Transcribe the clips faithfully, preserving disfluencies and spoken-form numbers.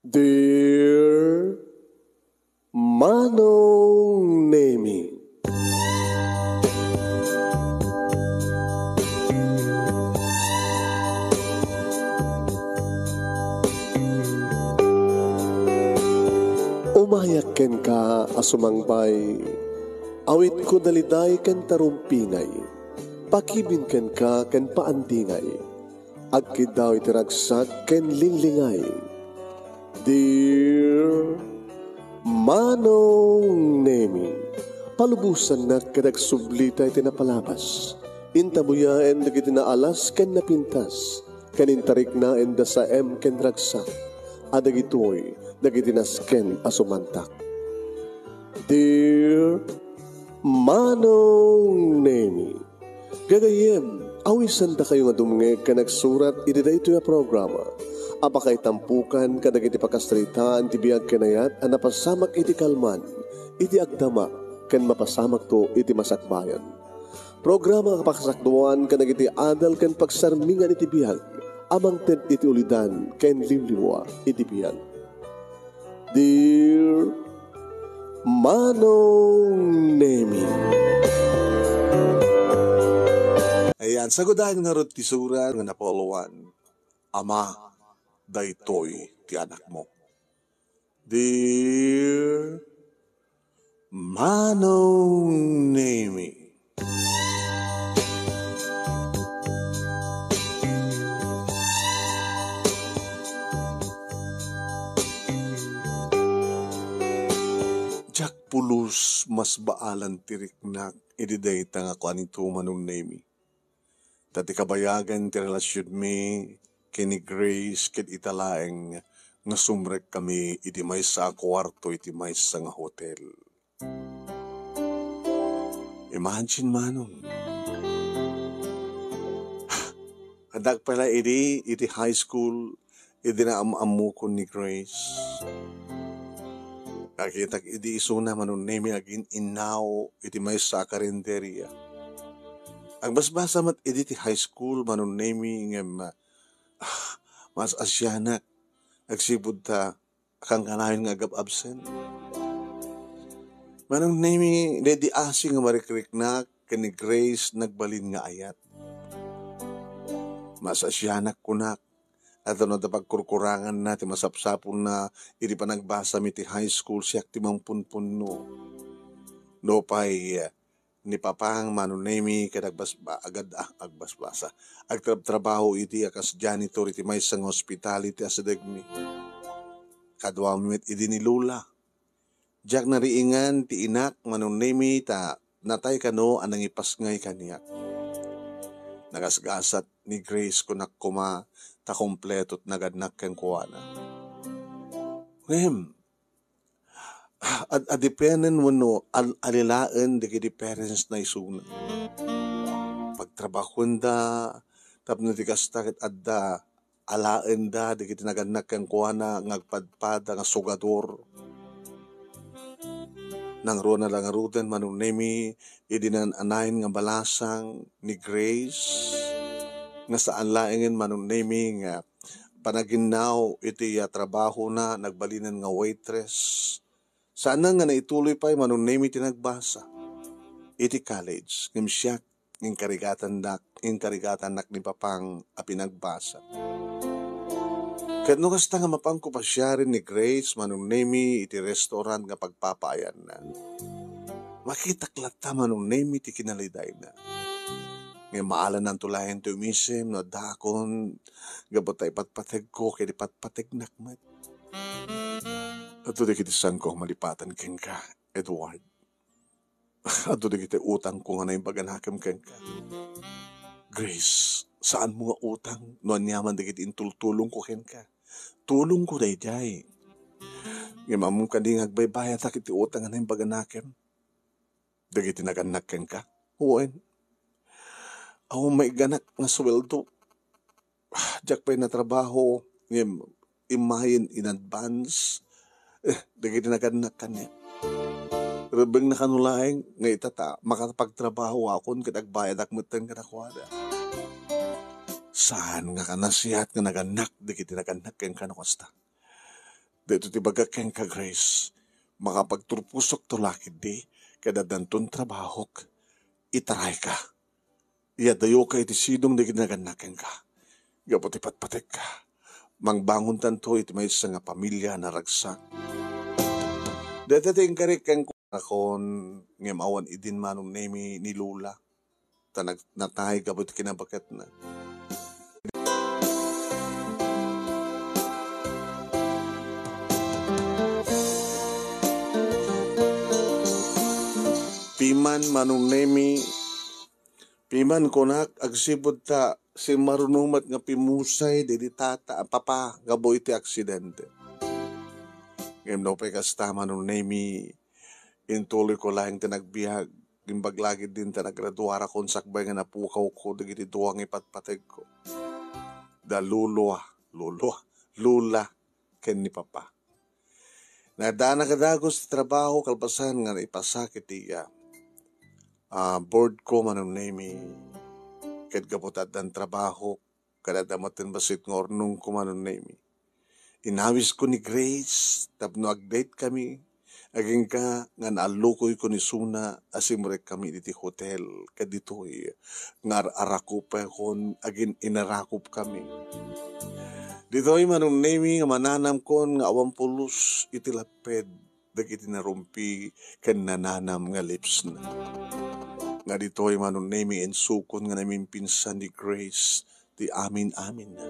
Dear Manong Nemi. Umayak kenka a sumangbay, awitko daliday ken tarumpingay, pakibin kenka ken paandingay. Agkiddaw iti ragsak ken linglingay. Dear Manong Nemi, palubosannak ket agsublita iti napalabas. Intabuyaen dagiti naalas ken napintas, ken intariknaenda saem ken ragsak, a dagitoy dagiti nasken a sumantak. Dear Manong Nemi, gagayyem, awisandakayo nga dumngeg ken agsurat iti daytoy a programa a pakaitampukan kadagiti pakasaritaan ti biag ken ayat a napasamak iti kalman, iti agdama, ken mapasamakto iti masakbayan. Programa a pakasakduan kadagiti adal ken pagsarmingan iti biag a mangted iti ulidan ken liwliwa iti biag. Dear Manong Nemi. Ayan, sagudayen ngarud ti surat nga napauluan, Ama, daytoy ti anakmo. Dear Manong Nemi. Diak pulos masbaalan ti riknak idi dayta nga kuanito, Manong Nemi. Ta ti kabayagan ti relasionmi ken ni Grace ket ita laeng nga sumrekkami iti maysa a kuarto iti maysa nga hotel. Imagine, Manong. Addak pay la idi, iti high school, idi naam-ammokon ni Grace. Nakitak idi isuna, Manong Nemi, agin-innaw iti maysa a karinderia. Agbasbasa met idi ti high school, Manong Nemi, ngem, ah, mas-asianak. Agsipud ta, kankanayon nga agab-absent. Manong Nemi, daydi asi nga marikriknak ken ni Grace nagbalin nga ayat. Mas-asianak kunak, adda no adda pagkurkuranganna ti masapsapulna iti panagbasami ti high school, siak ti mangpunpunno. Nupay, eh, ni Papang, Manong Nemi, ket agbasba-, agad-, ah, agbasbasa. Agtrabtrabaho idi a kas janitor iti maysa nga hospital iti asidegmi. Kaduami met idi ni Lola. Diak nariingan ti inak, Manong Nemi, ta natay kano a nangipasngay kaniak. Nagasgasat ni Grace kunak koma ta kompleto ti nagannak kenkuana. Ngem, ad-, adipenen wenno al-, alilaen dagiti parents na isuna. Pagtrabahuenda, tapno ti kasta ket adda alaenda dagiti nagannak kenkuana nga agpadpada nga sugador. Nangruna la ngaruden, Manong Nemi, idi naan-anayen nga balasang ni Grace nga saan laengen, Manong Nemi, nga panaginnaw iti, ah, trabahona, nagbalinen nga waitress. Saanen nga naituloy pay, Manong Nemi, ti nagbasa iti college, ngem siak, inkarigatandak, inkarigatannak ni Papang a pinagbasa. Ket no kasta nga mapanko pasiaren ni Grace, Manong Nemi, iti restaurant nga pagpapaayanna, makitak latta, Manong Nemi, ti kinalidayna. Ngem maalananto laeng ti umisem no addaakon gapu ta ipatpategko ket ipatpategnak met. Adda dagiti saanko a malipatan kenka, Edward. Adda dagiti utangko nga naimbaganakem kenka. Grace, saanmo nga utang no aniaman dagiti intultulongko kenka. Tulongko daydiay. Ngem ammom kadi nga agbaybayatak iti utang nga naimbaganakem? Dagiti nagannak kenka? Wen, awan maigganak nga sueldo. Diak pay natrabaho, ngem immayen in advance, eh, dagiti nagannak kaniak. Rebbengna kano laeng nga ita ta makapagtrabahokon ket agbayadak metten kadakuada. Saan nga kanasiat nga nagannak dagiti nagannak kenka no kasta? Daytoy ti ibagak kenka, Grace. Makapagturposakto la ketdi, ket addanton trabahok. Itarayka. Iyadayoka iti sidong dagiti nagannak kenka. Gapu ti patpatekka, mangbangontanto iti maysa nga pamilia a naragsak. Dayta ti inkarik kenkuana, ngem awan idin Manong Nemi ni Lola. Ta nag-, natay gapu iti kinabaketna. Piman, Manong Nemi, piman kunak, agsipud ta simmaruno met nga pimmusay daydi tata, papa, gapu iti aksidente. Ngem no pay kasta, Manong Nemi, intuloyko laeng ti nagbiag. Imbag la ketdin ta nagraduarakon sakbay nga napukawko dagiti dua nga ipatpategko. Da Lolo, Lolo, Lola, ken ni Papa. Nadana kadagus ti trabaho kalpasan nga naipasakit ti, ah, ah, board ko, Manong Nemi. Ket gapu ta addan trabaho, kada adda met ti bassit nga urnongko, Manong Nemi. Inawisko ni Grace tapno agdate kami. Agingga nga naallukoyko ni Suna a simrek kami iti hotel. Kaditoy nga ar-arakupkon, agin-inarakupkami. Ditoy, Manong Nemi, nga mananamkon nga awan pulos iti lapped dagiti narumpi ken nananam nga lipsna. Nga ditoy, Manong Nemi, insukon nga namimpinsan ni Grace ti amin-aminna.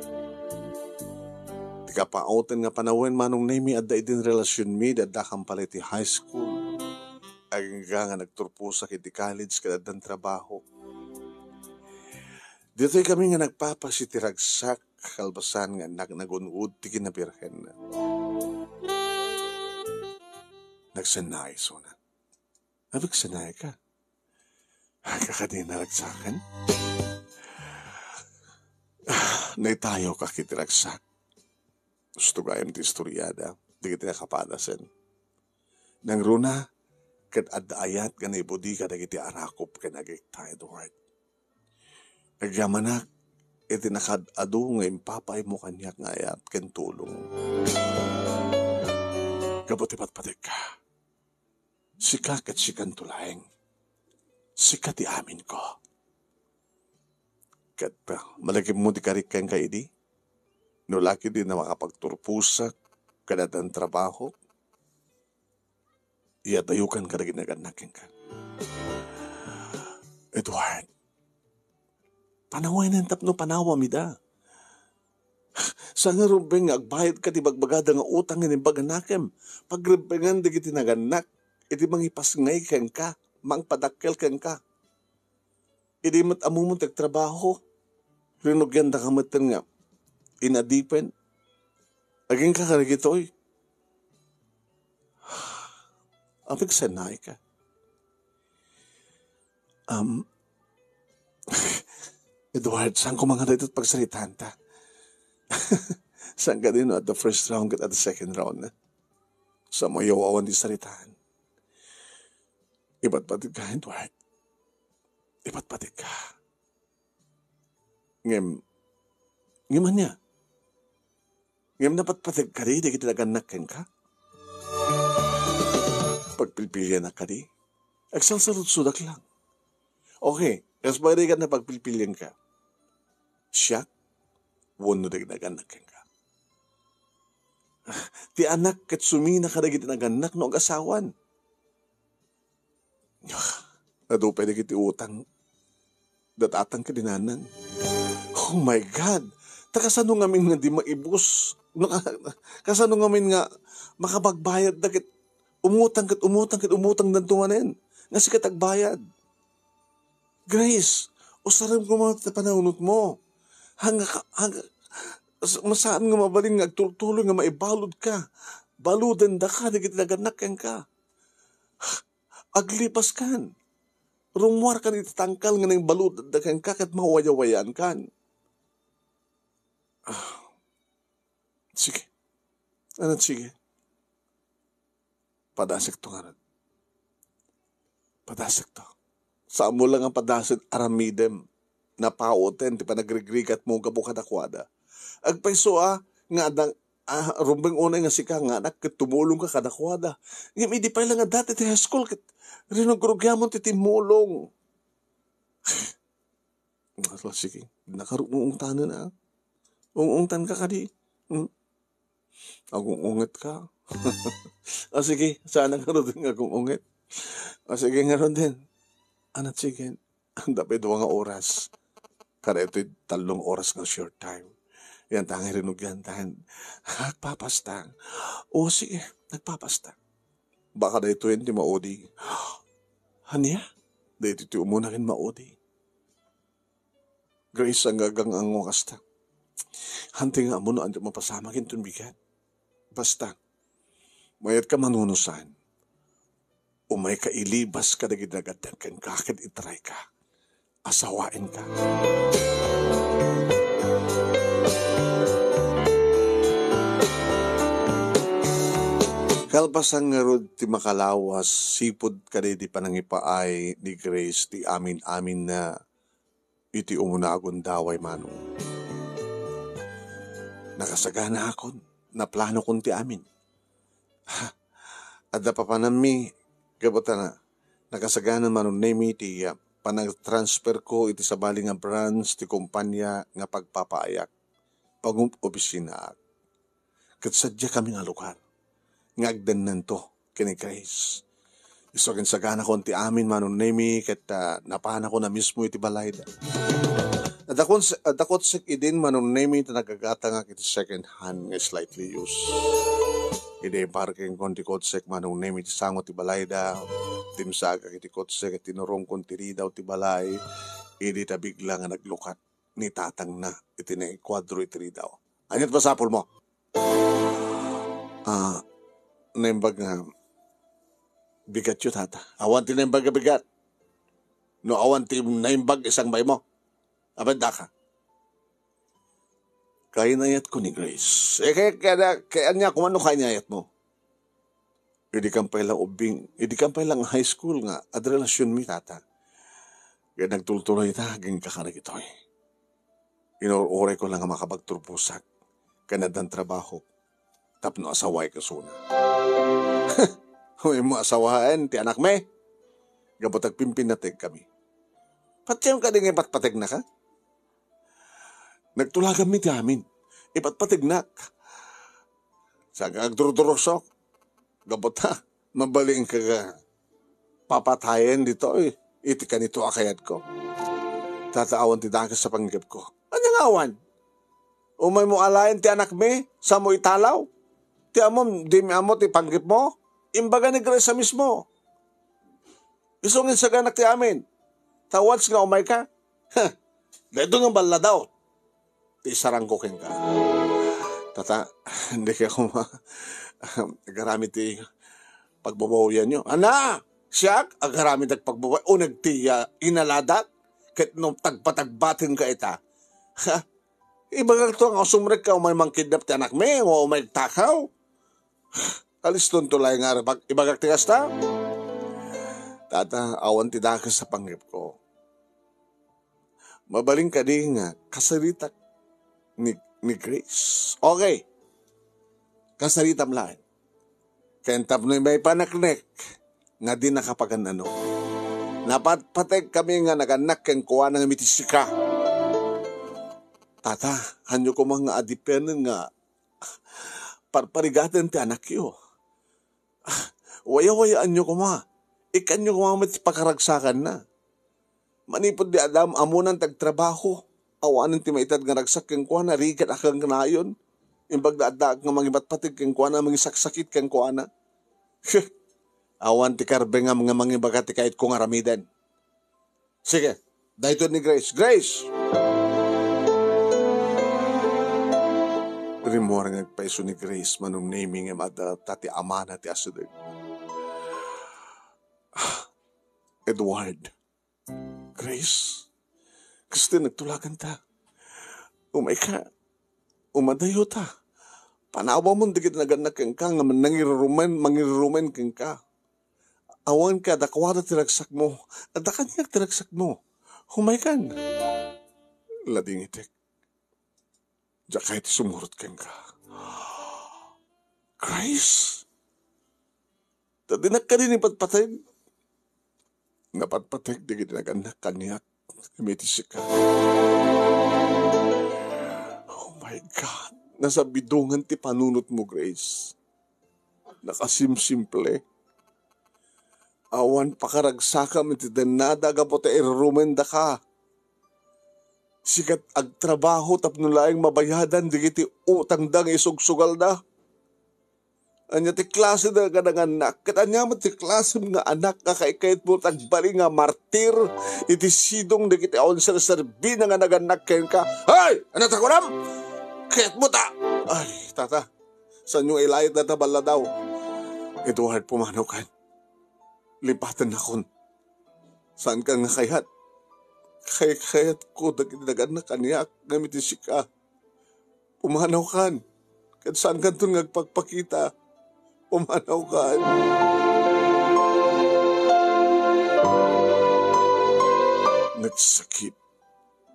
Ti kapauten nga panawen, Manong Nemi, adda idin relasionmi, adda kan pala iti high school. Agingga nga nagturposak iti college ket addan trabaho. Ditoy kami nga nagpapas iti ragsak, kalpasan nga nagnagun-od ti kinabirhenna. Nagsennaay, Suna. Nagsennaay ka. Kakadi naragsakan? Naitayo ka iti ragsak. Gusto gayam ti istoriada, dagiti nakapadasen. Nangruna, ket adda ayat nga naibudi kadagiti arakup ken agikta, Edward. Agyamanak iti nakaad-adu nga impapaaymo kaniak nga ayat ken tulong. Gapu ti patpategka, sika ket sikanto laeng. Sika ti aminko. Ket, ah, malagipmo ti karik kenka idi? No la ketdi a makapagturposak ken addan trabaho, iyadayokan kadagiti nagannak kenka. Edward, panawenen tapno panawam ida. Saan nga rumbeng nga agbayadka ti bagbagada nga utang nga imbag a nakem? Pagrempengan dagiti nagannak iti mangipasngay kenka, mangpadakkel kenka. Idi met ammom ti agtrabaho, rinugiandaka metten nga inadipen. Agingga kadagitoy. Apigsennaayka. Um, Edward, saan ko mangada ito't pagsaritaanta? Saan ka din at the first round ket at the second round na? Sa mayaw awan ti saritaan. Ipatpategka, Edward. Ipatpategka. Ngem, ngem ania? Ngem napatpateg kadi dagiti nagannak kenka? Pagpilpilianak kadi? Agsalsaludsodak lang. Okay, kas pagarigan na pagpilpilianka. Siak, wenno dagiti nagannak kenka. Ti anak ket sumina kadagiti nagannak no agasawan. Adu pay dagiti utang. Datatang ket ni nanang. Oh my God! Ta kasano ngamin nga di maibus? No, ka-, kasano ngamin nga makapagbayad da ket umutang ket umutang ket umutang danto manen? Nga sika ti agbayad. Grace, usarem koma ti pananunot mo. Hanga ka, hanga, s-, masaan nga mabalin nga agtultuloy nga maibalud ka. Baluden da ka, dagiti nagannak kenka. Aglipas kan. Rummuar kan iti tangkal nga nangbalud da kenka ket mawayawayan kan. Ah, sige. Ano, sige. Padasekto ngarud. Padasekto. Saan mo lang nga padasek aramidem. Napauten ti panagrigrigat mo gapu kadakuada. Agpayso a, nga adda, ah, rumbeng unay nga sika nga anak ket tumulongka kadakuada. Ngem idi pay la nga dati ti high school ket rinugrugiamon ti timmulong. Ala, sige, nakaruungtanen, ah. Ungungtanka kadi. Hmm? Agung-ungetka. Ah, sige, saan nga ngaruden nga agung-unget? Ah, sige, ngaruden. Anat sige. Anda pay dua nga oras. Kada ito'y tallong oras nga short time. Yan, tangay rinugian, tahan. Agpapasta. O, sige, agpapasta. Baka daytoyen ti maudi. Ania? Daytoy ti umuna ken maudi. Grace, ang gagang-ango kasta. Hantay nga ammo no ania mapasamak inton bigat. Basta, mayat ka manunusan. Umay ka ilibas kadagiti nagaddang kenka ket itry ka. Asawaen ka. Kalpasan ngarud ti makalawas, sipud kadaydi panangipaay ni Grace ti amin-amin na iti umuna a gundaway, Manong. Nakasaganaakon, naplanokon ti amin. Adda papanammi, gapu ta na, nakasagana, Manong Nemi, ti, ah, panagtransfer ko iti sabali nga branch ti kumpanya nga pagpapaayak. Pagum-, opisinaak. Ket sadiakami nga lugar nga agdennanto ken ni Grace. Isu a ginsaganakon ti amin, Manong Nemi, ket, ah, napanakon a mismo iti balayda. Adda kots-, adda kotsek idin, Manong Nemi, ta nagagatangak iti second hand nga slightly used. Idi parkingkon ti kotsek, Manong Nemi, ti sango ti balayda, timsagak iti kotsek ket tinurongkon ti ridaw ti balay, idi ta bigla nga naglukat ni tatangna iti naikuadro iti ridaw. Ania ti masapulmo? Ah, naimbag nga bigatyo, tata. Awan ti naimbag nga bigat. No awan ti naimbag, isangbaymo. Apan daka. Kainayatko ni Grace. Eh, kaya, kaya, kaya ania, kung ano kainayatmo? Idi kan pay la ubbing, idi kan pay la nga high school nga adda relasionmi, tata. Ket nagtultuloy ta agingga kadagitoy. Inur-urayko la nga makapagturposak ken addan trabaho tapno asawaek isuna. Umay mo asawaen ti anakmi? Gapu ta agpimpinnategkami. Patiem kadi nga ipatpategnaka? Nagtulaganmi ti amin. Ipatpategnak. Saan ka agdurduruksok? Gapu ta, mabalinka nga papatayen ditoy iti kanito a kayatko. Tata, awan ti dakes a panggepko. Ania nga awan? Umaymo alaen ti anakmi, samo italaw. Ti ammom, dimi ammo ti panggepmo. Imbaga ni Grace a mismo. Isu nga insaganak ti amin. Ta once nga umayka, daytoy nga balladaw ti isarangko kenka. Tata, dika koma agarami ti pagbabawianyo. Ana, siak, agarami ti pagbabawi. Uneg ti, ah, inaladak, ket no tagpatagbatenka ita. Ha? Ibagakto nga sumrekka umay mangkidnap ti anakmi, o umay takaw. Alistonto laeng nga arabag-, ibagak ti kasta? Tata, awan ti dakes a panggepko. Mabalin kadi nga kasaritak ni, ni Grace? Okay. Kasaritam laeng. Ken tapno maipaneknek nga di nakapagan-ano. Napatpategkami nga nagannak kenkuana ngem iti sika. Tata, ania koma nga adipenen nga parparigaten ti anakyo. Wayawayaanyo koma. Ikkanyo koma met ti pakaragsakanna. Manipud di Adam, ammonan ti agtrabaho. Awanen ti maited nga ragsak kenkuana, rigat a kangkanayon. Imbag da addaak nga mangipatpateg kenkuana, mangisaksakit kenkuana. Awan ti karbengam nga mangibaga ti kayatko nga aramiden. Sige, daytoy ni Grace. Grace! Rimmuar nga agpayso ni Grace, Manong Nemi, ngem adda ta ti amana ti asideg. Edward, Grace, kastoy nagtulaganta. Umayka, umadayota. Panawamon dagiti nagannak kenka nga nangirurumen, mangirurumen kenka. Awan kadakuada ti ragsakmo. Adda kaniak ti ragsakmo. Umaykan. Ladingitek. Diak kayat ti sumurot kenka. Grace? Ta dinak kadi ni patpateg? Napatpateg dagiti nagannak kaniak ngem iti sika. Oh my God! Nasabidongan ti panunotmo, Grace. Nakasimsimple. Awan pakaragsakam iti dennada gapu ta irrumendaka. Sika ti agtrabaho tapno laeng mabayadan dagiti utangda nga isugsugalda. Ania ti klase nga nagannak? Ket ania met ti klase nga anak nga kaikayatmo ti agbalin nga martir iti sidong dagiti awan serserbina nga nagannak kenka? Hey! Ania ti kunam? Kayatmo ta! Ay, tata, saanyo nga ilayat dayta balladaw? Edward, pumanawkan. Lipatennakon. Saankan nga kayat? Kay-, kayatko dagiti nagannak kaniak ngem iti sika. Pumanawkan. Ket saankanton nga agpakpakita. Pumanawkan. Nagsakit.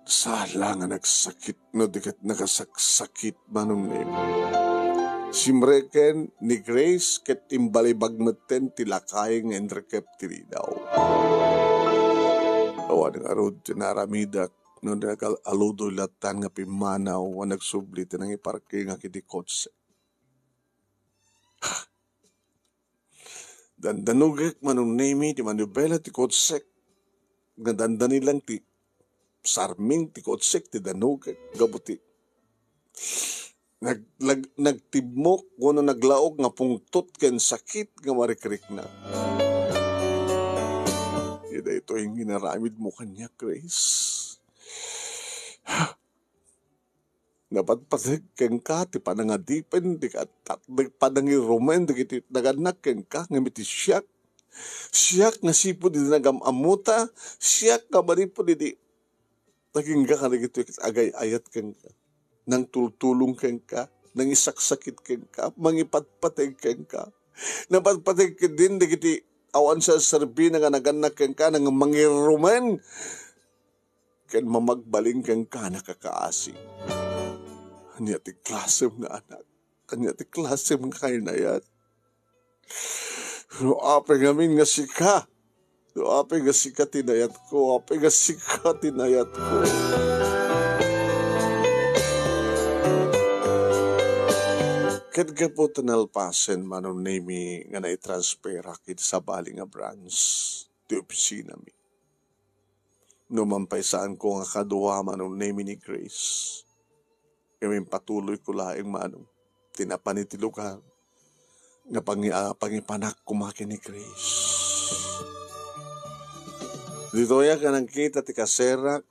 Sala nga nagsakit no di ket nakasaksakit, Manong Nemo. Simreken ni Grace ket imbalibag metten ti lakay nga inrikep ti ridaw. Awan ngarud ti naaramidak no nag-aludoy lattan nga pimmanaw a nagsubli ti nangiparkingak iti kotse. Dandanogek, Manong Nemi, ti manibela ti kotsek. Nga dandani lang ti sarming ti kotsek ti danogek. Gapu ti nag-, nag-, nagtimmok wenno naglaok nga pungtot ken sakit nga marikriknak. Iti daytoy nga inaramidmo kaniak, Grace. Napatpateg kenka ti panangadipen, ti kat-, kat-, ti panangirumen dagiti nagannak kenka, ngem iti siak, siak nga sipud iti nagam-ammota, siak nga manipud iti nagingga kadagitoy ket agay-ayat kenka, nangtultulong kenka, nangisaksakit kenka, mangipatpateg kenka. Napatpateg ketdin dagiti awan serserbina nga nagannak kenka, nang mangirumen ken mamagbalin kenka, nakakaasi. Ania ti klasem nga anak? Ania ti klasem nga kainayat? No apay ngamin nga sika, no apay nga sika ti nayatko, apay nga sika ti nayatko. Ket gapu ta nalpasen, Manong Nemi, nga naitransferak iti sabali nga branch ti opisinami. No man pay saanko nga kadua, Manong Nemi, ni Grace, ngem impatuloyko laeng, Manong, ti napan iti lugar nga pangi-, ah, pangipanak koma ken ni Grace. Ditoyak a nagkita ti kaserak,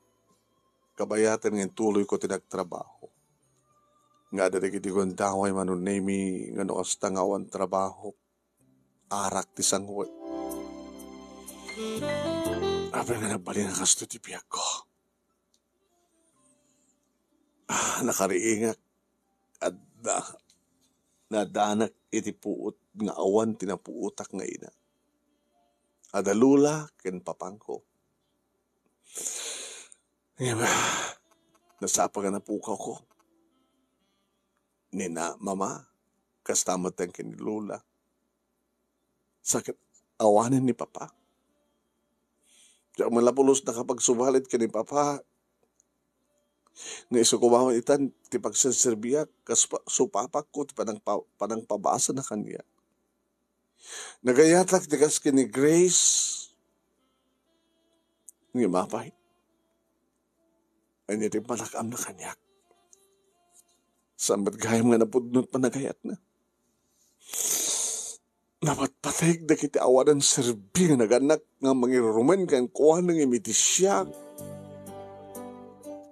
kabayaten nga intuloyko ti nagtrabaho. Nga adda dagiti gundaway, Manong Nemi, nga no kasta nga awan trabaho, arak ti sanguek. Apay nga nagbalin a kastoy ti biagko? Ah, nakariingak. Adda, nadanak iti puot nga awan ti napuotak nga ina. Adda lola ken papangko. Ngem, nasapa nga napukawko. Ni na-, mama, kasta met ken ni lola. Sa ket awanen ni papa. Diak man la pulos nakapagsubalit ken ni papa. Nga isu koma met itan ti pagserserbiak, kas pa-, supapakko ti panangpa-, panangpabasana kaniak. Nagayatak ti kas ken ni Grace. Ngem apay, ania ti malak-amna kaniak? Saan met gayam nga napudno ti panagayatna? Napatpateg dagiti awanan serbi nga nagannak nga mangirumen kenkuana ngem iti siak.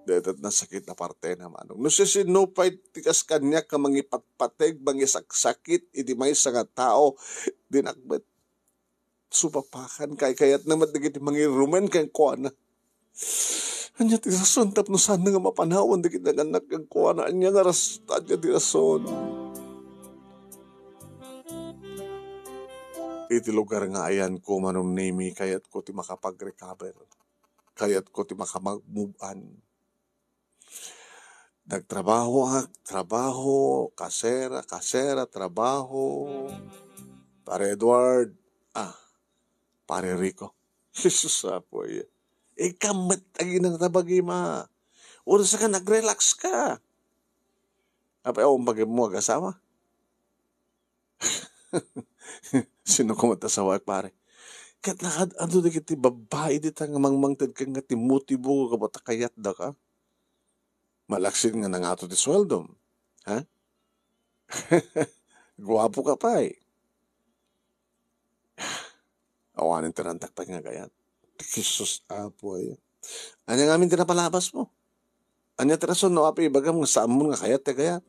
Dayta ti nasakit a partena, Manong. No siasino pay ti kas kaniak nga mangipatpateg, mangisaksakit iti maysa nga tao, dinak met supapakan, kaykayatna met dagiti mangirumen kenkuana. Ania ti rason tapno saanna nga mapanawan dagiti nagannak kenkuana? Ania nga ras-, ania ti rason? Iti lugar nga ayanko, Manong Nemi, kayatko ti makapag-recover. Kayatko ti makamag-move on. Nagtrabahoak, trabaho, kasera, kasera, trabaho. Pare Edward, ah, Pare Rico. Jesus, apo iya. Ikaw met agina tabagima. Uray saka nag-relax ka. Apay, awan bagim mo agasawa? Sino koma ti asawaek, pare? Ket nakad-adu dagiti babbai dita nga mangmangted ken nga ti motibo gapu ta kayatdaka. Malaksid nga nangato ti sueldom. Ha? Guapo ka pay. Awanen ti rantak pay nga kayat. Jesus, Apo, ay. Ania ngamin ti napalabas mo? Ania ti rason no apay ibagam nga saanmo nga kayat ti kayat?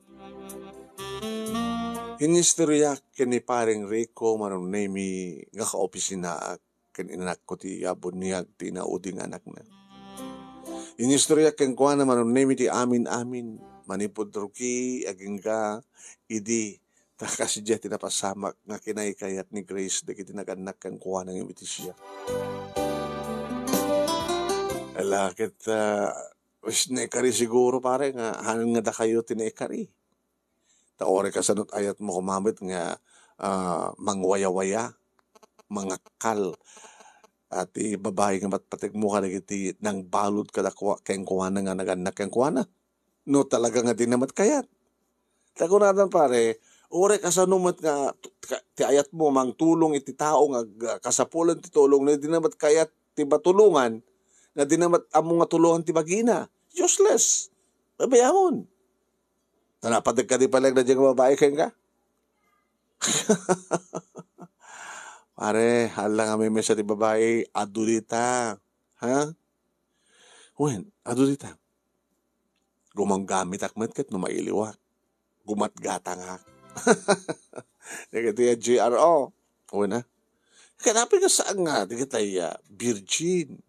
Inistoryak ken ni Pareng Rico Manong Nemi nga kaopisinaak ken inanakko ti abuniag ti inaudi nga anakna. Inistoryak kenkuana Manong Nemi ti amin-amin manipud rugi agingga idi ta kasdiay ti napasamak nga kinaykayat ni Grace dagiti nagannak kenkuana nga iti siak. Ala, ket, ah, wis naikari siguro, pare, nga hanan nga dakayo ti naikari. Ta uray kasano ti ayatmo koma met nga, ah, mangwayawaya, mangakkal, a, ti babai nga patpategmo kadagiti nangbalud kadakua-, kenkuana nga nagannak kenkuana. No talaga nga dina met kayat. Ta kunada, pare, uray kasano met nga t-, ka-, ti ayatmo mangtulong iti tao nga ag-, kasapulan ti tulongna, dina met kayat ti matulongan, nga dina met ammo nga tulongan ti bagina. Useless. Babayawon. Ta napadek kadi pay laeng daydiay nga babai kenka? Pare, hala nga mimesa ti babai, adu dita. Ha? Wen, adu dita. Gumamgamitak met ket no mailiwak. Gumatgatangak. Dagiti G R O. Wen a. Ket apay nga saan nga dagiti, ah, virgin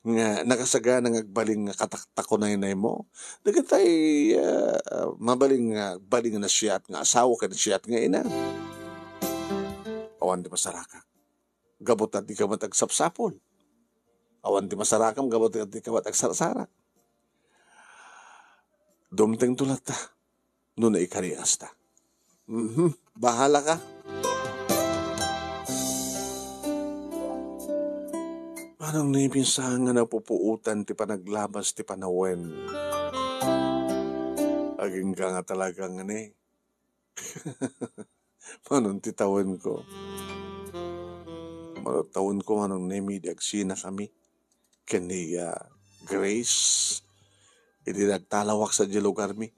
nga nakasagana nga agbalin nga kataktakunaynaymo? Dagiti, ah, mabalin nga agbalin nga nasayaat nga asawa ken nasayaat nga ina. Awan ti masarakak. Gapu ta dika met agsapsapul. Awan ti masarakam gapu ta dika met agsarsarak. Dumtengto latta no naikariasta. Mhm, bahala ka. Manong ni pinsan nga napupuotan ti panaglabas ti panawen. Agingga nga talaga nga ni. Manon ti tawenko. Manon tawenko, Manong Nemi, idi agsinakami ken ni, ah, Grace. Idi nagtalawak sadiay lugarmi.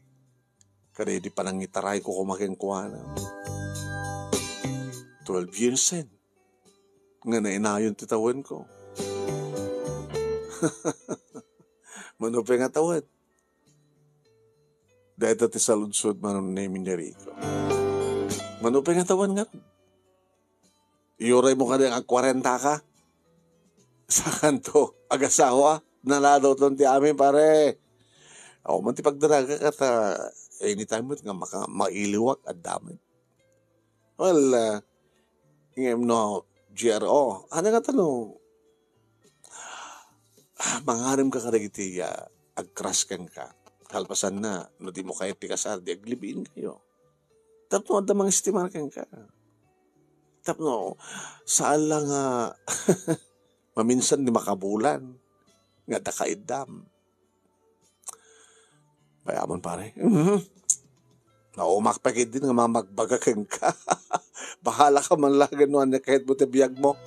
Kada idi panangitarayko koma kenkuana. Twelve years en nga nainayon ti tawenko. Mano pay nga tawen? Dayta ti saludsod, Manong Nemi, ni Rico. Mano pay nga tawen ngarud? Iyuraymo kadi nga agkuarenta ka? Sakanto, agasawa, naladaw ton ti amin, pare. Awan man ti pagdaraga ket, ah, anytime met nga maka-, mailiwak, adda met. Well, ah, ngem no, G R O, ano nga tano? Ah, mangarim ka kadagiti, ah, agkras kenka. Kalpasanna, no dimo kayat ti kasar, di aglibiin kayo. Tapno adda mangestimar kenka. Tapno, saan lang nga maminsan di makabulan nga adda kaiddam. Payaman, pare. Mhm. Naumak pa ketdi nga mamagbaga kenka. Bahala ka man laeng no ania kayatmo ti biagmo.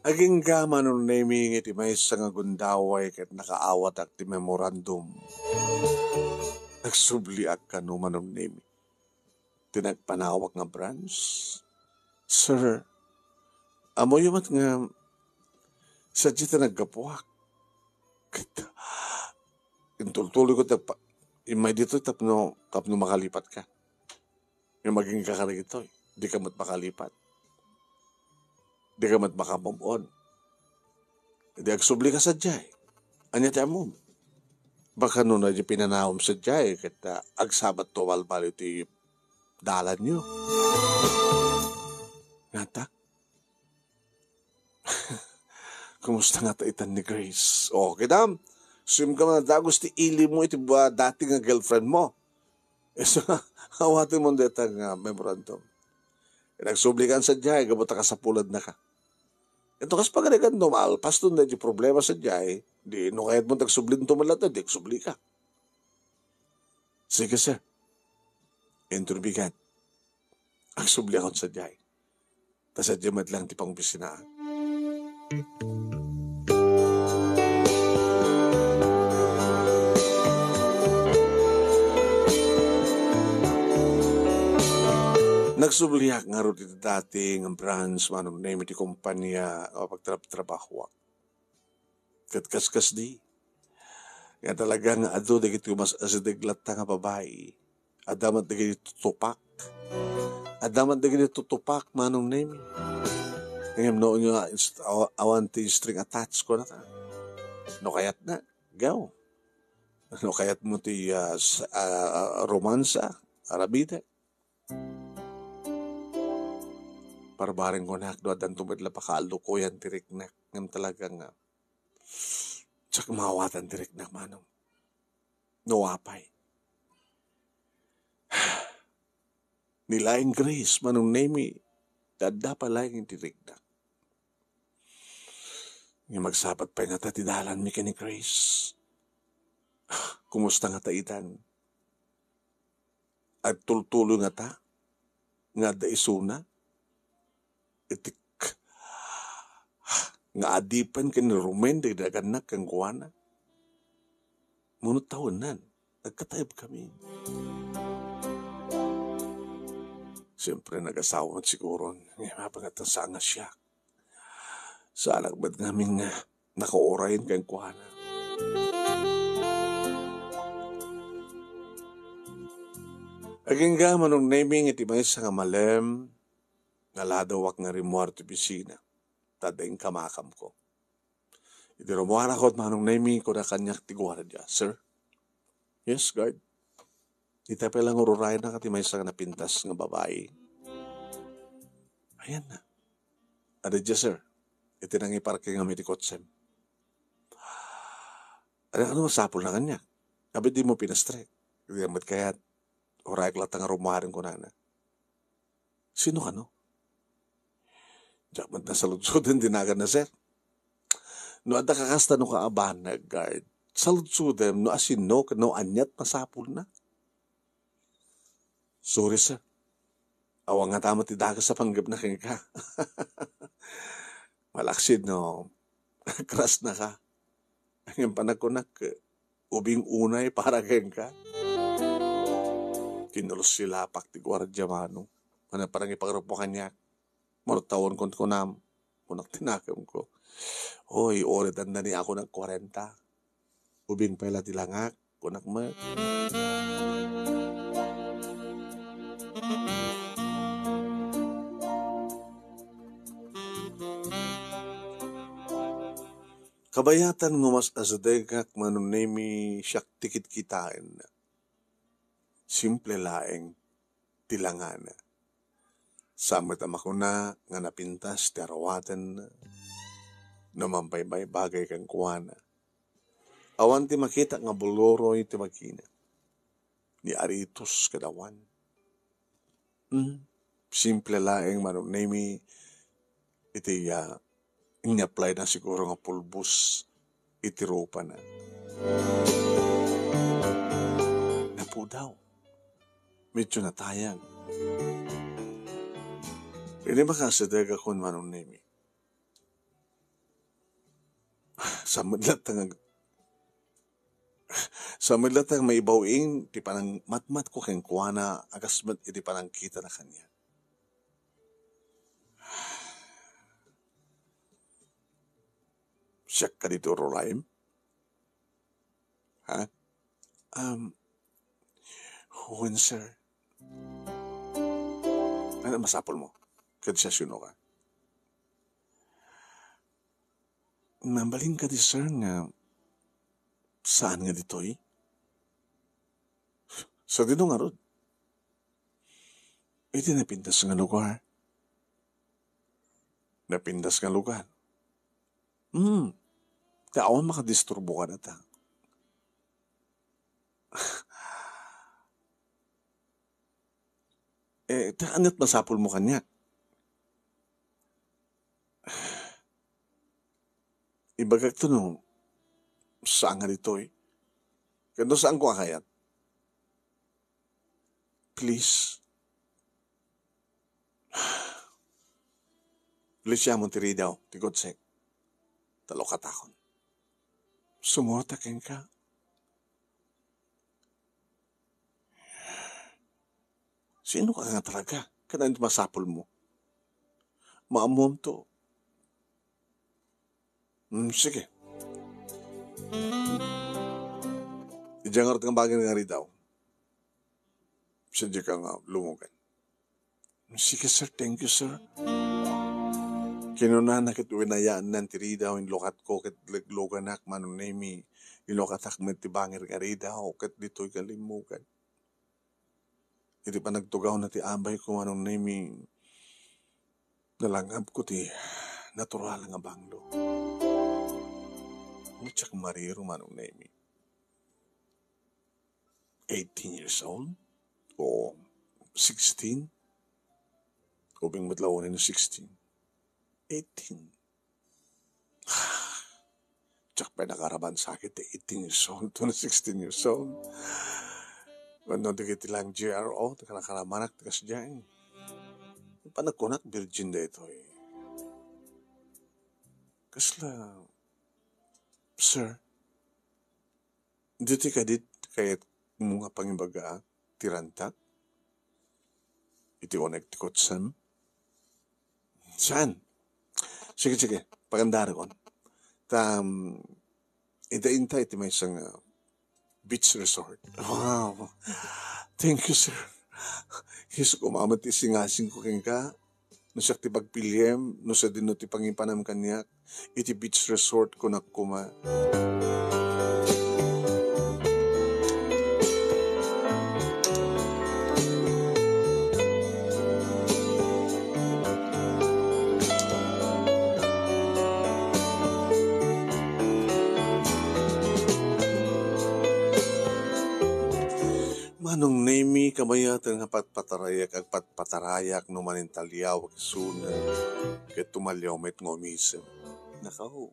Agingga, Manong Nemi, nga iti maysa nga gundaway ket nakaawatak ti memorandum. Nagsubliak kano, Manong Nemi, ti nagpanawak nga branch. Sir, ammoyo met nga sadiay ti naggapuak. Ket intultuloyko ti agpa-, immay ditoy tapno, tapno makalipatka. Nga agingga kadagitoy, dika met makalipat. Dika met maka-move on. Idi agsublika sadiay, ania ti ammom? Baka no, no, di pinanaom sadiay, ket, ah, agsabat to balbaliw ti dalanyo. Ngata? Kumusta ngata itan ni Grace? O, kitam, sumka man dagus ti ili mo iti ba-, dati nga girlfriend mo. Isu, awaten mo deta nga memorandum. Nagsublikan sadiay, gapu ta kasapulanna ka. Ito kas pagarigan, no, maalpas to na di problema sadiay, di no kayat mo tagsublinto man latta, di agsubli ka. Sige, sir. Inton bigat, agsubli akon sadiay. Ta sadiay met lang ti pangopisinaan. Nagsubliak ngarud iti dati nga branch, Manong Nemi, ti kompania a pagtrabtrabahoak. Ket kaskasdi, nga talaga nga adu dagiti umas-asideg latta nga babai. Adda met dagiti tutupak. Adda met dagiti tutupak, Manong Nemi. Ngem no, no, inst-, aw-, awan ti string attached, kunana. No kayatna, go. No kayat mo ti, ah, s-, ah, romansa, aramidak. Parbareng kunak, no addanto met la pakaalukoyan ti riknak. Ngem talaga nga, diak maawatan ti riknak, Manong. No apay. Ni laeng Grace, Manong Nemi, ti adda pay laeng iti riknak. Ngem agsabat pay ngata ti dalanmi ken ni Grace. Kumusta ngata itan? Agtultuloy ngata nga adda isuna? Iti k-, nga adipen ken ni rumen dagiti nagannak kenkuana? Mano tawennan, nagkataebkami. Siempre, nagasawa met siguro. Ngem apay nga ta saan nga siak. Saanak met ngamin nga nakauray kenkuana. Agingga, Manong Nemi, iti maysa nga malem, naladawak nga rimmuar ti opisina. Ta adda inkamakamko. Idi rummuarakon, Manong Nemi, kuna kaniak ti guardia, "Sir?" "Yes, guard." "Ita pay lang ururaynak ti maysa nga napintas nga babai." "Ayanna?" "Adda dia, sir, iti nangiparkingam iti kotsem." "Ania, ano masapulna kaniak? Apay dimo pinastrek?" "Diak met kayat. Urayak latta nga rummuaren," kunana. "Sino kano?" "Diak met nasaludsoden ti naganna, sir. No adda kakasta, no kaabanag, guard, saludsodem no asino ken no aniat masapulna." "Sorry, sir. Awan ngata met ti dakes a panggepna kenka." "Malaksid no crush na ka. Ngem panagkunak, ubing unay para kenka." Kinuloselapak ti guardia, Manong. Ania, panangipagrupmo kaniak. "Mano tawen kunkunam?" kunak ti nakemko. "Oy, uray dandani ako nagkuarenta. Ubing pay la ti langak," kunak met. Kabayatan nga umas-asidegak, Manong Nemi, siak ti kitkitaenna. Simple laeng ti langana. Saan met a makuna nga napintas ti aruaten no mambaybaybagay kenkuana. Awan ti makita nga buluroy ti bagina. Ni aritos kadawan. Hmm, simple laeng, Manong Nemi, iti, ah, Ini-apply na siguro nga pulbos iti rupana. Napudaw. Medyo natayag. Idi makasideg akon, Manong Nemi. Saan met latta nga, saan met latta nga maibaw-ing ti panangmatmatko kenkuana, a kas met iti panangkitana kaniak. Siak kadi ti ururaem? Ha? Um, wen, sir. Ania masapulmo? Ket siasinoka? Nabalin kadi, sir, nga saan nga ditoy? Sadino ngarud? Iti napintas nga lugar. Napintas nga lugar. Hmm. Ta awan makadisturbo kadata. Eh, ta aniat masapulmo kaniak? Ibagakto no saan nga ditoy. Ket no saanko a kayat, please, lisiamon ti ridaw ti kotsek. Ta lukatakon. Sumurot kenka. Sino ka nga talaga? Ket aniat masapulmo? Maammoam to. Hmm, sige. Idiay ngarud nga bagay nga ridaw. Sadiay ka nga lumugan. Sige, sir. Thank you, sir. Kinunana ket winayaanna ti ridaw, inlukatko ket legluganak, Manong Nemi. Inlukatak met ti bangir nga ridaw, ket ditoy nga limmugan. Iti panagtugawna ti abayko, Manong Nemi, nalangabko ti natural nga banglo. Ngem diak mariro, Manong Nemi. Eighteen years old? O sixteen? Ubing met laeng no sixteen. Eighteen. Diak pay nakaraman sakit ti eighteen years old to sixteen years old. Wenno dagiti lang G R O, ti kanakaramanak, ti kasdiay. Panagkunak, virgin daytoy. Kasla, sir, ditoy kadi ti kayatmo nga pangibaga ti rantak? Iti unek ti kotsem? Saan? Sige, sige. Pagandarakon. Ta, um, ita inta iti maysa nga beach resort. Wow. Thank you, sir. Isu koma met ti isingasingko kenka. No siak ti pagpiliem, no sadino ti pangipanam kaniak, iti beach resort, kunak koma. Manong Nemi, kabayaten nga patpatarayak, agpatpatarayak no manintaliawak isuna, ket tumaliaw met nga umisem. Nakaw.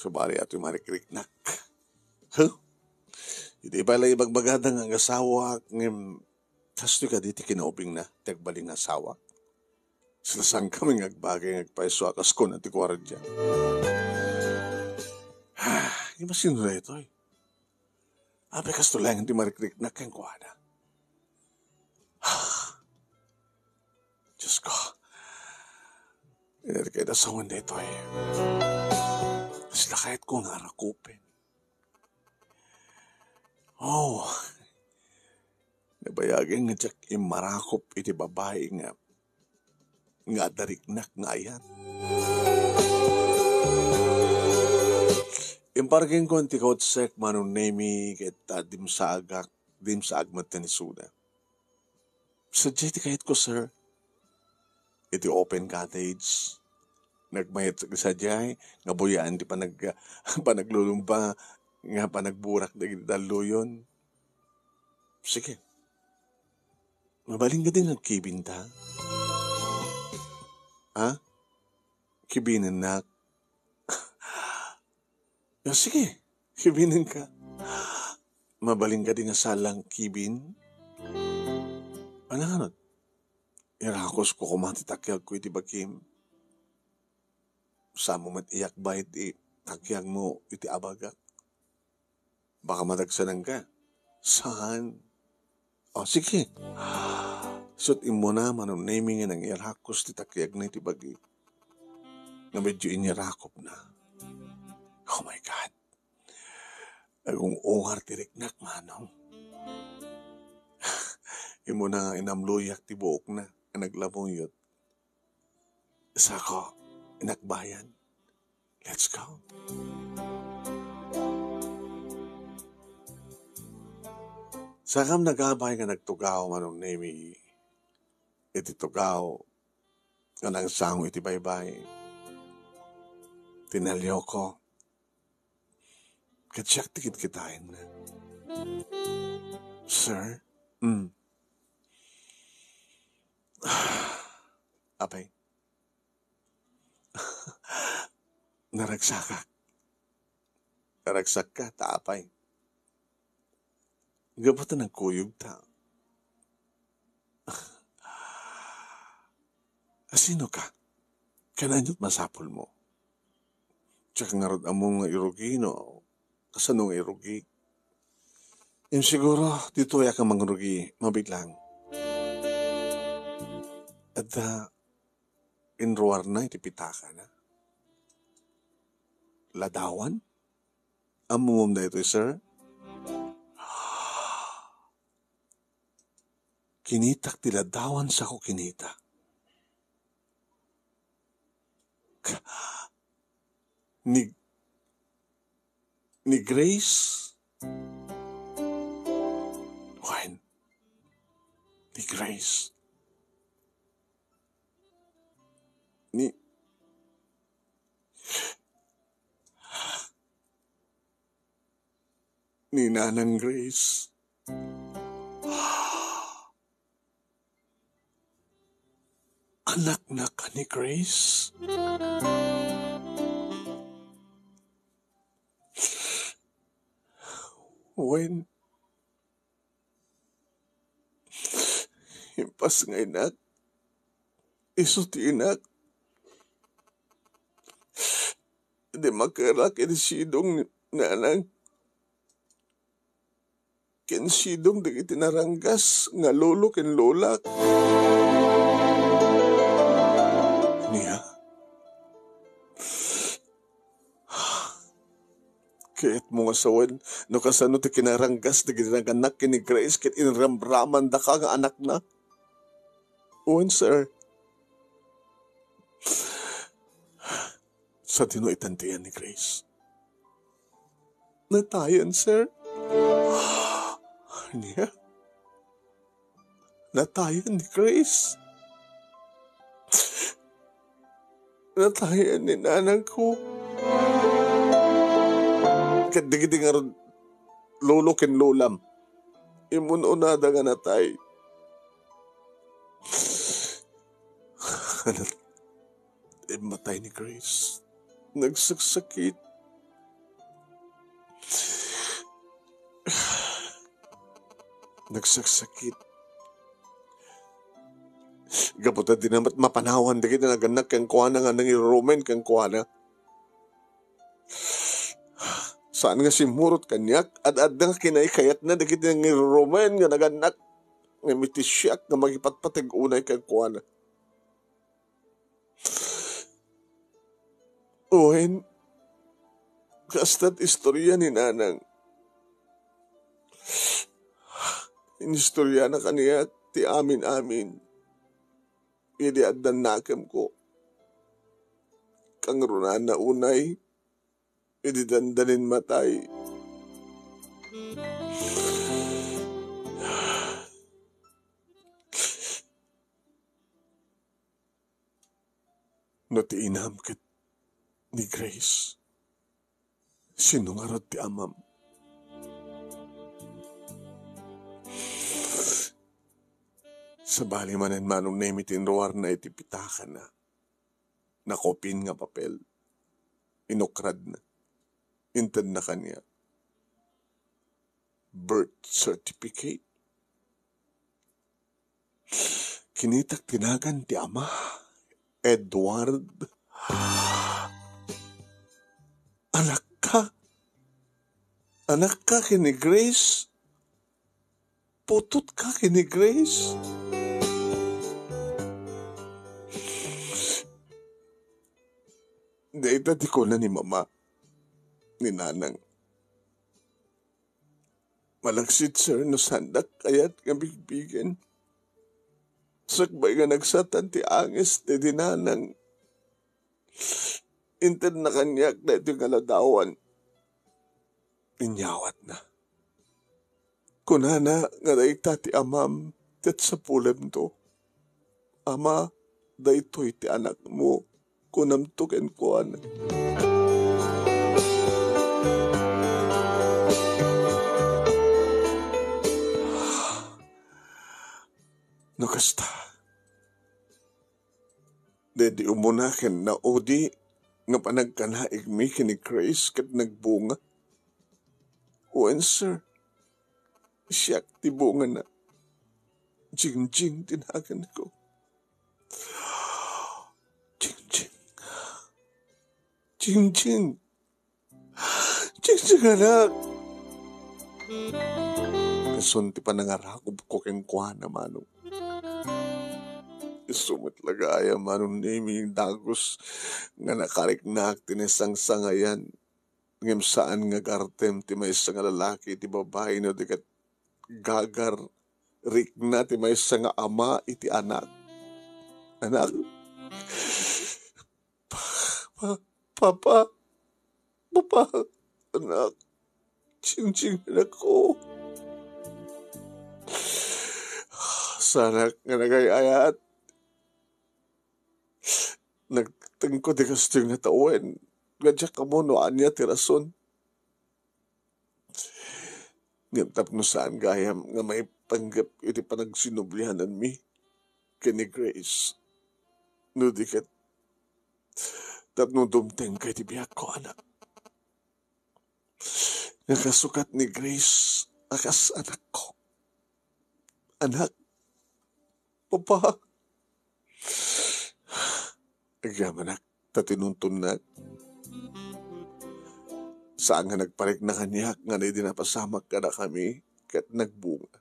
Sabali atoy marikriknak. Huh? Iti pay la ibagbagada nga agasawak, ngem kastoy kadi ti kinaubingna, ti agbalin nga asawa? Saan kami nga agbagay nga agpayso a kas kuna ti guardia. Ah, imagine daytoy. Apay kastoy laeng ti marikriknak kenkuana. Diyos ko. Inerkay da sawen daytoy. Kasla kayatko nga arakupen. Oh. Nabayagen nga diak immarakop iti babai nga, nga adda riknak nga ayan. Impargingko ti kotsek, Manong Nemi, ket, ah, dimsaagak, dimsaag met ti isuna. Sadiay ti kayatko, sir. Iti open cottage. Nagmayat sadiay, nga buyaan ti panag-, panaglulumba, nga panagburak dagiti dalluyon. Sige. Mabalin kadi nga agkibinta? Ha? Kibinennak? Ah, sige, kibinenka. Mabalin kadi nga saan lang kibin? Ania ngarud? Irakusko koma ti takiagko iti bagim. Saanmo met iyakbay ti takiagmo iti abagak. Baka madagsananka. Saan? O, sige. Isut' immuna, Manong Nemi, nga nangirakos ti takiagna iti bagi. Nga medyo inirakopna. Oh my God. Agung-ungar ti riknak, Manong. Immuna nga inamluyak ti buokna a naglamuyot. Sako, inakbayan. Let's go. Sakam nagabay nga nagtugaw, Manong Nemi, iti tugaw nga nangsango iti baybay. Tinaliawko. Ket siak ti kitkitaenna. Sir? Mm. Apay? Naragsakak. Naragsakka, ta apay? Gapu ta nagkuyogta. Asinoka? Ken ania't masapulmo? Diak ngarud ammo nga irugi no kasano nga irugi. Ngem siguro, ditoyak a mangrugi, mabiit laeng. Adda inruarna iti pitakana. Ladawan? Ammom daytoy, sir? Kinitak ti ladawan sako kinita. Ni, ni Grace? Wen, ni Grace. Ni, ni Nanang Grace. Anakna ka ni Grace? Wen, impas nga inak, isu ti inak. Di makerak iti sidong ni Nanang. Ken sidong dagiti naranggas nga lolo ken lolak. Ania? Kayatmo nga sawen no kasano ti kinaranggas dagiti nagannak ken ni Grace ket inramramandaka nga anakna? Wen, sir. Sadino itan ti iyan ni Grace? Natayen, sir. Ania? Natayen ni Grace? Natayen ni nanangko. Ket dagiti ngarud lolo ken lolam, immun-unada nga natay. Immata ni Grace. Nagsaksakit. Nagsaksakit. Gapu ta dina met mapanawan dagiti nagannak kenkuana nga nangirurumen kenkuana. Saan nga simmurot kaniak, ad-adda nga kinaykayatna dagiti nangirurumen nga nagannak, ngem iti siak nga mangipatpateg unay kenkuana. Wen, kasta ti istoria ni Nanang. Inistoriana kaniak ti amin-amin idi addan nakemko. Kangrunana unay idi dandanin matay. No ti inam ket ni Grace, sino ngarud ti amam? Sabali manen Manong Nemi ti inruarna iti pitakana. Nakupin nga papel. Inukradna. Intedna kaniak. Birth certificate. Kinitak ti nagan ti ama. Edward. Anakka? Anakka ken ni Grace? Putotka ken ni Grace? Dayta ti kuna ni Mama, ni Nanang. Malaksid, sir, no saandak kayat nga bigbigen. Sakbay nga nagsatan ti angis daydi Nanang, intedna kaniak daytoy nga ladawan. Inyawatna. Kunana nga dayta ti amam ket sapulemto. Ama, daytoy ti anakmo, kunamto kenkuana. No kasta, daydi umuna ken naudi nga panagkanaigmi ken ni Grace ket nagbunga. Wen, sir, siak ti bungana. Jingjing ti naganko. Jingjing. Jingjing. Jingjing, anak. Isun ti panangarakubko kenkuana, Manong. Isu met la gayam, Manong Nemi, dagus nga nakariknaak ti naisangsangayan. Ngem saan nga agartem ti maysa nga lalaki iti babai no di ket gagar rikna ti maysa nga ama iti anak. Anak, pa-, pa-, papa, papa, anak, jingjing, anakko. Saanak nga nagay-ayat. Nagtengko ti kastoy nga tawen, nga diak ammo no ania ti rason. Ngem tapno saan gayam nga maipanggep iti panagsinubliananmi ken ni Grace, no di ket tapno dumtengka iti biagko, anak. Nga kasukat ni Grace a kas anakko. Anak, papa, agyamanak ta tinuntonnak. Saan nga nagparikna kaniak nga idi napasamak kadakami ket nagbunga.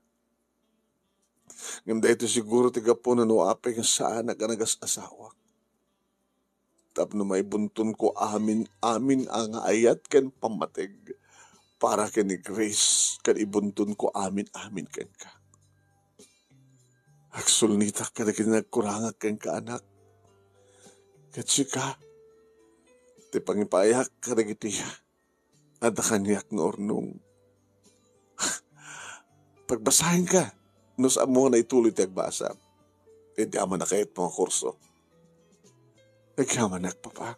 Ngem daytoy siguro ti gapu no apay nga saanak nga nagas-asawak. Tapno maibuntonko amin-amin a nga ayat ken pammateg para ken ni Grace, ken ibuntonko amin-amin kenka. Agsulnitak kadagiti nagkurangak kenka, anak. Ket sika, ti pangipayak kadagiti adda kaniak nga urnong. Pagbasaenka, no saan mo nga naituloy ti agbasa. Iti ama na kayat mo nga kurso. Agyamanak, papa.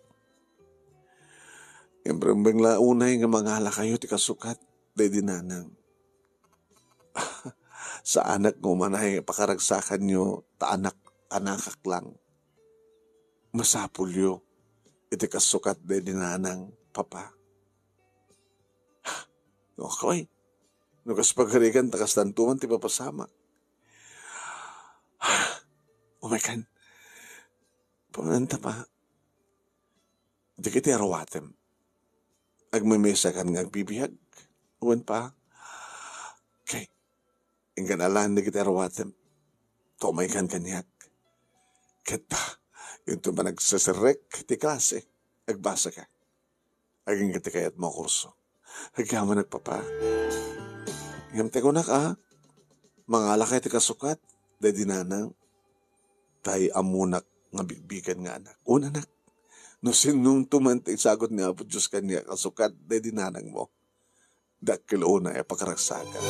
Imrembeng la unay nga mangalakayo ti kasukat daydi nanang. Saanak nga umanay nga pakaragsakanyo ta anak, anakak lang. Masapulyo iti kasukat daydi nanang, papa. No, kaway. No kas pagarigan ta kastanto man ti papasamak. Umay kan. Pamanta pa. Dagiti aruatem. Agmemesa kan nga agbibiag. Wen pa. Okay. Ingganalan dagiti aruatem. Tumaykan kaniak. Ket, ah, yun to managseserrek ti klase. Agbasa ka. Agingga ti kayat mo a kurso. Agyamanak, papa. Ngem ti kunak, a, mangalakay ti kasukat, daydi nanang, tay ammonak nga bigbigan nga anak. Un, anak, no sinumto man ti isagut ni Apo Dios kaniak a kasukat, daydi nanang mo. Dakkel unay a pakaragsakan.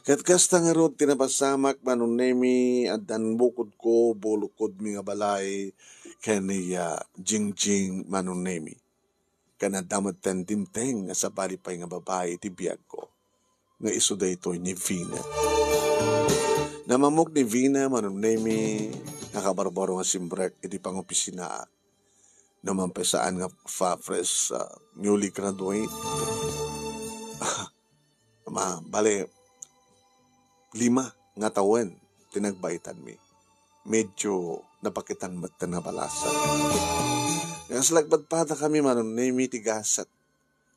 Ket kasta ngarud ti napasamak, Manong Nemi, addan bukodko, bulukodmi nga balay, ken ni, ah, Jingjing, Manong Nemi. Ken adda met ti dimteng a sabali pay nga babai iti biagko, nga isu daytoy ni Vina. Namammok ni Vina, Manong Nemi, nakabarbaro nga simrek iti pangopisinaak. No man pay saan nga fa-, fresh, ah, newly graduate. Ma-, bale, lima nga tawen ti nagbaitanmi. Medyo napakitan met ti nabalasan. Nga, kas lagbadpadakami, Manong Nemi, ti gasat.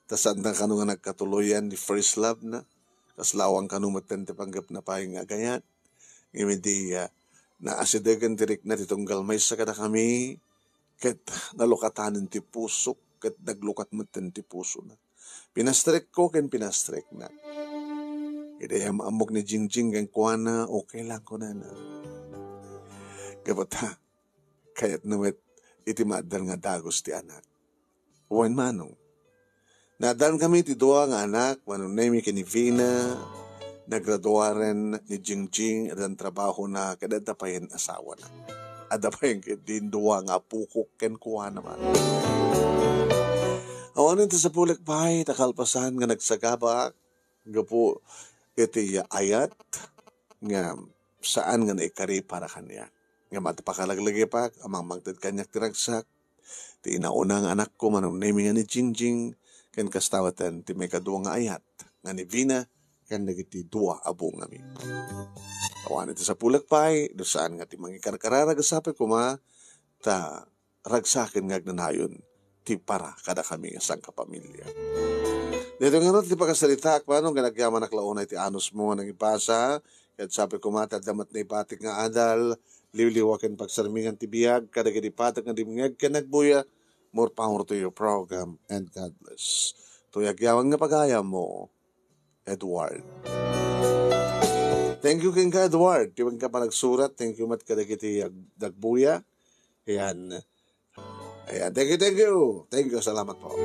Ta saan kano nga nagkatuloyan ti first love na. Kas lawang kano met ti panggepna pay nga agayat. Ngem idi, ah, naasidegen ti rikna ti tunggal maysa kadakami, ket nalukatanen ti pusok, ket naglukat met ti pusona. Pinastrekko ken pinastrekna. Idi am-ammok ni Jingjing kenkuana, okay lang, kunana. Gapu ta, kayatna met iti maaddal nga dagus ti anak. Wen, Manong, Naaddan kami ti dua nga anak, Manong Nemi ken ni Vina. Nagraduaren ni Jingjing, addan trabahona, ket adda payen asawana. Adda payen ket din dua nga apokok kenkuana man. Awanen ti sapulek pay, ta kalpasan nga nagsagabak, gapu iti ayat nga saan nga naikari para kaniak. Ngem adda pakalaglagipak a mangmangted kaniak ti ragsak, ti inauna nga anakko, Manong Nemi nga ni Jingjing, ken kasta met ti maikadua nga ayat nga ni Vina ken dagiti dua a bungami. Awan iti sapulek pay, no saan nga ti mangikarkararag a sapay koma, ta ragsaken nga agnanayon ti para kadakami nga sangkapamilya. Daytoy ngarud ti pakasaritaak, Manong, nga nagyamanak la unay ti anusmo nga nangibasa, ket sapay koma ti adda met naibatik nga adal, liwliwa ken pagsarmingan ti biag kadagiti pateg nga dimngeg ken nagbuya. More power to your program and God bless. Toy agyawang nga pagayammo, Edward. Thank you kenka, Edward. Ti wenka panagsurat, thank you met kadagiti ag-, nagbuya. Ayan. Ayan, thank you, thank you. Thank you, salamat po.